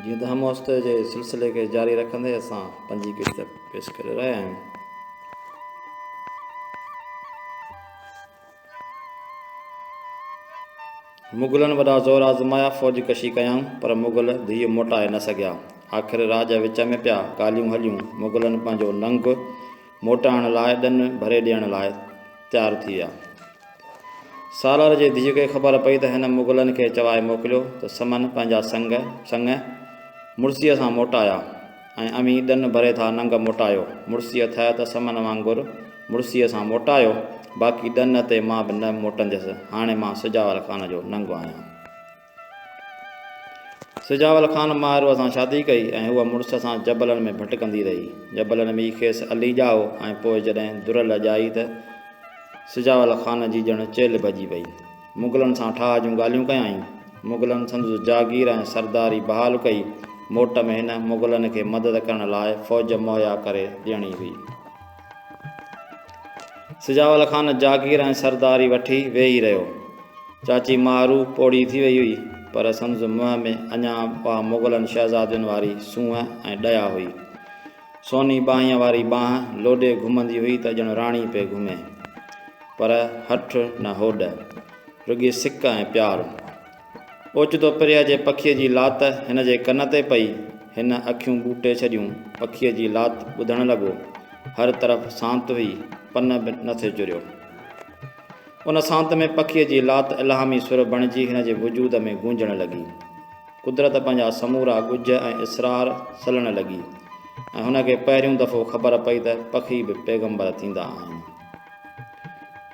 جيئن ته هم اوستي جي سلسلي کي جاري رکندي اسان پنجين قسط پيش ڪري رهيا آهيون. مغلن وڏا زور آزمايا، فوج ڪشي ڪيائون، پر مغل ڌيء موٽائي نه سگهيا. آخر راڄ وچ ۾ پيا، ڳالهيون هليون. مغلن پنهنجو ننگ موٽائڻ لاء ڏن ڀري ڏيڻ لاء تيار ٿي ويا. سالار جي ڌيء کي خبر پئي ته هن مغلن کي چوائي موڪليو ته سمن پنهنجا سڱ، سڱ، مڙسيء سان موٽايا ۽ اوهين ڏن ڀري ٿا ننگ موٽايو. مڙسي اٿئي ته سمن وانگر مڙسيء سان موٽايو، باقي ڏن تي مان به نه موٽنديس، هاڻي مان سجاول خان جو ننگ آهيان. سجاول خان ماهروء سان شادي ڪئي ۽ هوء مڙس سان جبلن ۾ ڀٽڪندي رهي. جبلن ۾ ئي کيس علي ڄائو ۽ پوء جڏهن درل ڄائي ته سجاول خان جي ڄڻ چيلهه ڀڄي وئي. مغلن سان ٺاهه جون ڳالهيون ڪيائين. مغلن سندس جاگير ۽ سرداري بحال ڪئي. موٽ ۾ هن مغلن کي مدد ڪرڻ لاء فوج مهيا ڪري ڏيڻي هئي. سجاول خان جاگير ۽ سرداري وٺي ويهي رهيو. چاچي ماهرو پوڙهي ٿي وئي هئي، پر سندس منهن ۾ اڃا اها مغلن شهزادين واري سونهن ۽ ڏيا هئي. سوني ٻانهينء واري ٻانهن لوڏي گهمندي هئي ته ڄڻ راڻي پئي گهمي. پر هٺ نه هوڏ. رڳي سڪ ۽ پيار. اوچتو پريهه جي پکيء جي لات هن جي ڪن تي پئي. هن اکيون ٻوٽي ڇڏيون. پکيء جي لات ٻڌڻ لڳو. هر طرف سانت هئي. پن به نه ٿي چريو. ان سانت ۾ پکيء جي لات الهامي سر بڻجي هن جي وجود ۾ گونجڻ لڳي. قدرت پنهنجا سمورا ڳجهه ۽ اسرار سلڻ لڳي ۽ هن کي پهريون دفعو خبر پئي ته پکي به پيغمبر ٿيندا آهن.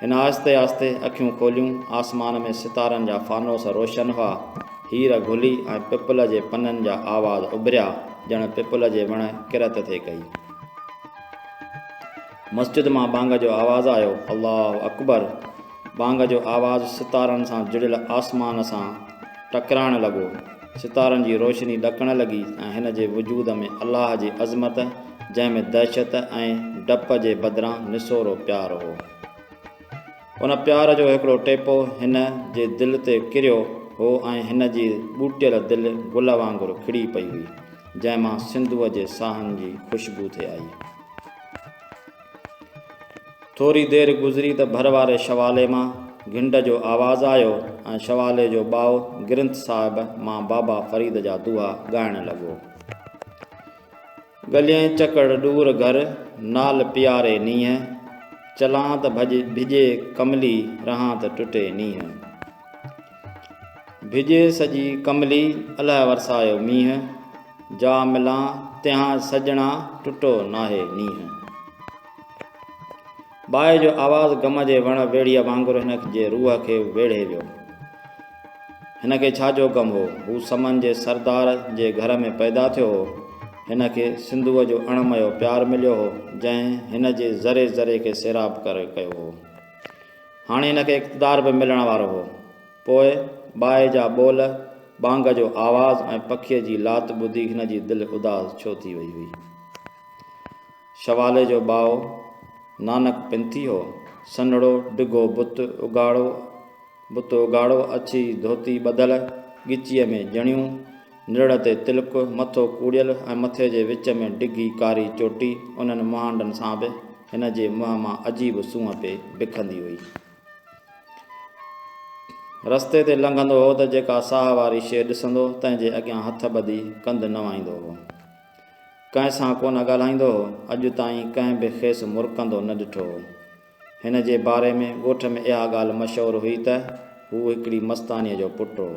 هن آهستي آهستي اکيون کوليون، آسمان ۾ ستارن جا فانوس روشن هئا. هير گهلي ۽ پپل جي پنن جا آواز اڀريا، ڄڻ پپل جي وڻ ڪرت ٿي ڪئي. مسجد مان ٻانگ جو آواز آيو، الله اڪبر! ٻانگ جو آواز ستارن سان جڙيل آسمان سان ٽڪرائڻ لڳو. ستارن جي روشني ڏڪڻ لڳي ۽ هن جي وجود ۾ الله جي عظمت، جنهن ۾ دهشت ۽ ڊپ جي بدران نسورو پيار هو. ان پيار جو هڪڙو ٽيپو هن جي دل تي ڪريو هو ۽ هن جي ٻوٽيل دل گل وانگر کڙي پئي هئي، جنهن مان سنڌوء جي ساهن جي خوشبو ٿي آئي. ٿوري دير گذري ته ڀر واري شوالي مان گهنڊ جو آواز آيو ۽ شوالي جو ٻائو گرنٿ صاحب مان بابا فريد جا دوها ڳائڻ لڳو. ڳلين چڪڙ ڏور گهر، نال پياري نينهن، چلان ته ڀڄ ڀڄي ڪملي، رهان ته ٽٽي نينهن. ڀڄي سڄي ڪملي، الهه ورسايو مينهن. جا ملان تنهان سڄڻا ٽٽو ناهي نينهن. ٻائي جو آواز غم جي وڻ ويڙهيء وانگر هن جي روح کي ويڙهي ويو. هن کي ڇا جو غم هو؟ هو سمن جي سردار جي گهر ۾ پيدا ٿيو هو. هن کي سنڌوء جو اڻ ميو پيار مليو هو، جنهن هن جي ذري ذري کي سيراب ڪري ڪيو هو. هاڻي هن کي اقتدار به ملڻ وارو هو. پوء ٻائي جا ٻول، ٻانگ جو آواز ۽ پکيء جي لات ٻڌي هن جي دل اداس ڇو ٿي وئي هئي؟ شوالي جو ٻائو نانڪ پنٿي هو. سنهڙو، ڊگهو بت اگهاڙو، بت اگهاڙو، اڇي ڌوتي ٻڌل، ڳچيء ۾ جڻيون، نرڙ تي تلڪ، مٿو ڪوڙيل ۽ مٿي جي وچ ۾ ڊگهي ڪاري چوٽي، انهن مهانڊن سان به هن جي منهن مان عجيب سونهن پئي بکندي هئي. رستي تي لنگهندو هو ته جيڪا ساهه واري شيء ڏسندو، تنهن جي اڳيان هٿ ٻڌي ڪنڌ نوائيندو هو. ڪنهن سان ڪونه ڳالهائيندو هو. اڄ تائين ڪنهن به کيس مرڪندو نه ڏٺو هو. هن جي باري ۾ ڳوٺ ۾ اها ڳالهه مشهور هئي ته هو هڪڙي مستانيء جو پٽ هو.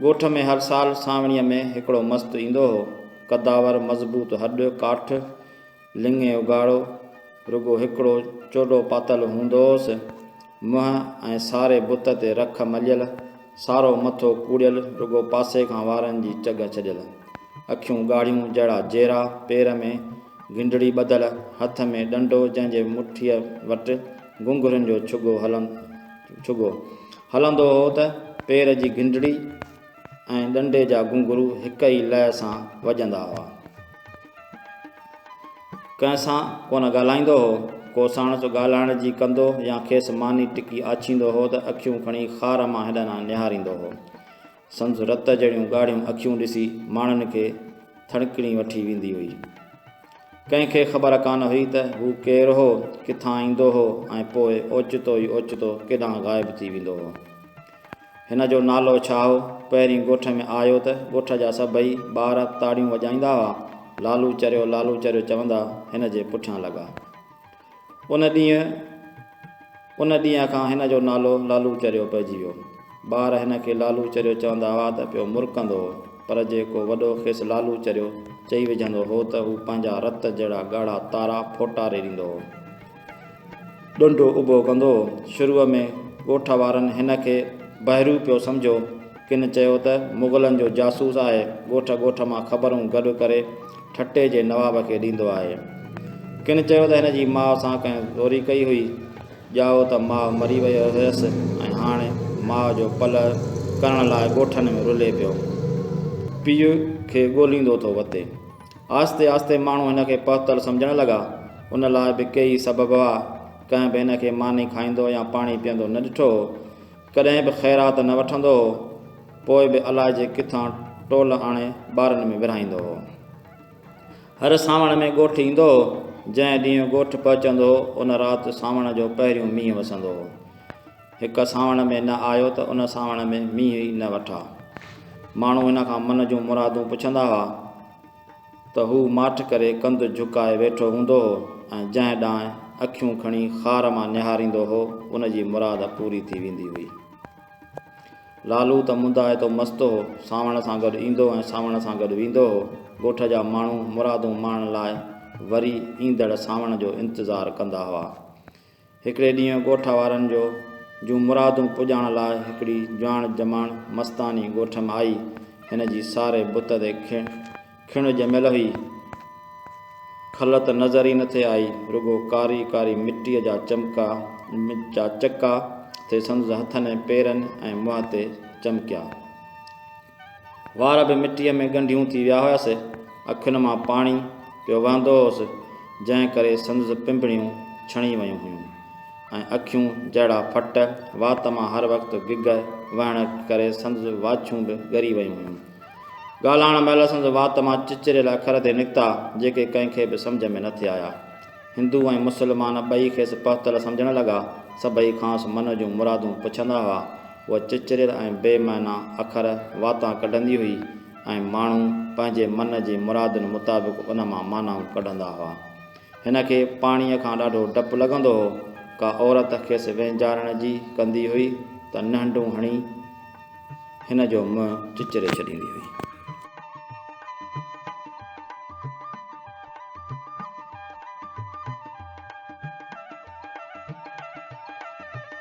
ڳوٺ ۾ هر سال سانوڻيء ۾ هڪڙو مست ايندو هو. قداور، مضبوط هڏ، ڪاٺ، لڱي اگهاڙو، رڳو هڪڙو چوڏو پاتل هوندو هوس. منهن ۽ ساري بت تي رک مليل، سارو مٿو ڪوڙيل، رڳو پاسي کان وارن جي چڳ ڇڏيل. اکيون ڳاڙهيون جهڙا جيرا، پير ۾ گهنڊڙي ٻڌل، هٿ ۾ ڏنڊو جنهن جي مٺيء وٽ گهنگهرن جو ڇڳو ڇڳو هلندو هو ته پير جي گهنڊڙي ۽ ڏنڊي جا گهنگهرو هڪ ئي لئه سان وڄندا هئا. ڪنهن سان ڪونه ڳالهائيندو هو. ڪو ساڻس ڳالهائڻ جي ڪندو يا کيس ماني ٽڪي آڇيندو هو ته اکيون کڻي خار مان هيڏانهن نهاريندو هو. سندس رت جهڙيون ڳاڙهيون اکيون ڏسي ماڻهن کي ٿڻڪڻي وٺي ويندي هئي. ڪنهن کي خبر ڪانه هئي ته هو ڪير هو، ڪٿان ايندو هو ۽ پوء اوچتو ئي اوچتو ڪيڏانهن غائب ٿي ويندو هو. هن جو نالو ڇا هو؟ پهرين ڳوٺ ۾ آيو ته ڳوٺ جا سڀئي ٻار تاڙيون وڄائيندا هئا، لالو چريو لالو چريو چوندا هن جي پٺيان لڳا. ان ڏينهن ان ڏينهن کان هن جو نالو لالو چريو پئجي ويو. ٻار هن کي لالو چريو چوندا هئا ته پيو مرڪندو هو، پر جي ڪو وڏو کيس لالو چريو چئي وجهندو هو ته هو پنهنجا رت جهڙا ڳاڙها تارا ڦوٽاري ڏيندو هو. ڏنڊو اڀو ڪندو هو. شروع ۾ ڳوٺ وارن هن کي بهرو پيو سمجهيو. ڪن چيو ته مغلن جو جاسوس آهي، ڳوٺ ڳوٺ مان خبرون گڏ ڪري ٺٽي جي نواب کي ڏيندو آهي. ڪن چيو ته هن جي ماء سان ڪنهن زوري ڪئي هئي. ڄائو ته ماء مري وئي هيس ۽ هاڻي ماء جو پلئه ڪرڻ لاء ڳوٺن ۾ رلي پيو. پيء کي ڳوليندو ٿو وتي. آهستي آهستي ماڻهو هن کي پهتل سمجهڻ لڳا. ان لاء به ڪيئي سبب هئا. ڪنهن به هن کي ماني کائيندو يا پاڻي پيئندو نه ڏٺو هو. ڪڏهن به خيرات نه وٺندو هو، پوء به الائجي ڪٿان ٽول آڻي ٻارن ۾ ورهائيندو هو. هر سانوڻ ۾ ڳوٺ ايندو هو. جنهن ڏينهن ڳوٺ پهچندو هو، ان رات سانوڻ جو پهريون مينهن وسندو هو. هڪ سانوڻ ۾ نه آيو ته ان سانوڻ ۾ مينهن ئي نه وٺا. ماڻهو هن کان من جون مرادون پڇندا هئا. ته هو ماٺ ڪري ڪنڌ جهڪائي ويٺو هوندو هو ۽ جنهن ڏانهن اکيون کڻي خار مان نهاريندو هو، ان جي مراد پوري ٿي ويندي هئي. لالو ته مندائتو مست هو. سانوڻ سان گڏ ايندو ۽ سانوڻ سان گڏ ويندو هو. ڳوٺ جا ماڻهو مرادون ماڻڻ لاء وري ايندڙ سانوڻ جو انتظار ڪندا هئا. هڪڙي ڏينهن ڳوٺ وارن جو جون مرادون پڄاڻ لاء هڪڙي جواڻ جماڻ مستاني ڳوٺ م آئي. هن جي ساري بت تي کڻ ڄميل هئي. کل ته نظر ئي نٿي آئي، رڳو ڪاري ڪاري مٽيء جا چمڪا جا چڪا ٿي سندس هٿن ۽ پيرن ۽ منهن تي چمڪيا. وار به مٽيء ۾ ڳنڍيون ٿي ويا هيس. اکين مان پاڻي پيو وهندو هوس، جنهن ڪري سندس پنبڻيون ڇڻي ويون هيون ۽ اکيون جهڙا ڦٽ، وات مان هر وقت گگ وهڻ ڪري سندس واڇون به ڳري ويون هيون. ڳالهائڻ مهل سندس وات مان چچريل اکر ٿي نڪتا، جيڪي ڪنهن کي به سمجهه ۾ نه ٿي آيا. هندو ۽ مسلمان ٻئي کيس پهتل سمجهڻ لڳا. سڀئي کانئس من جون مرادون پڇندا هئا. هوء چچريل ۽ بي معنيٰ اکر واتان ڪڍندي هئي ۽ ماڻهو پنهنجي من جي مرادن مطابق ان مان معنائون ڪڍندا هئا. هن کي پاڻيء کان ڏاڍو ڊپ لڳندو هو. ڪا عورت کيس وهنجارڻ جي ڪندي هئي ته نهنڊون هڻي هن جو منهن چچري ڇڏيندي هئي.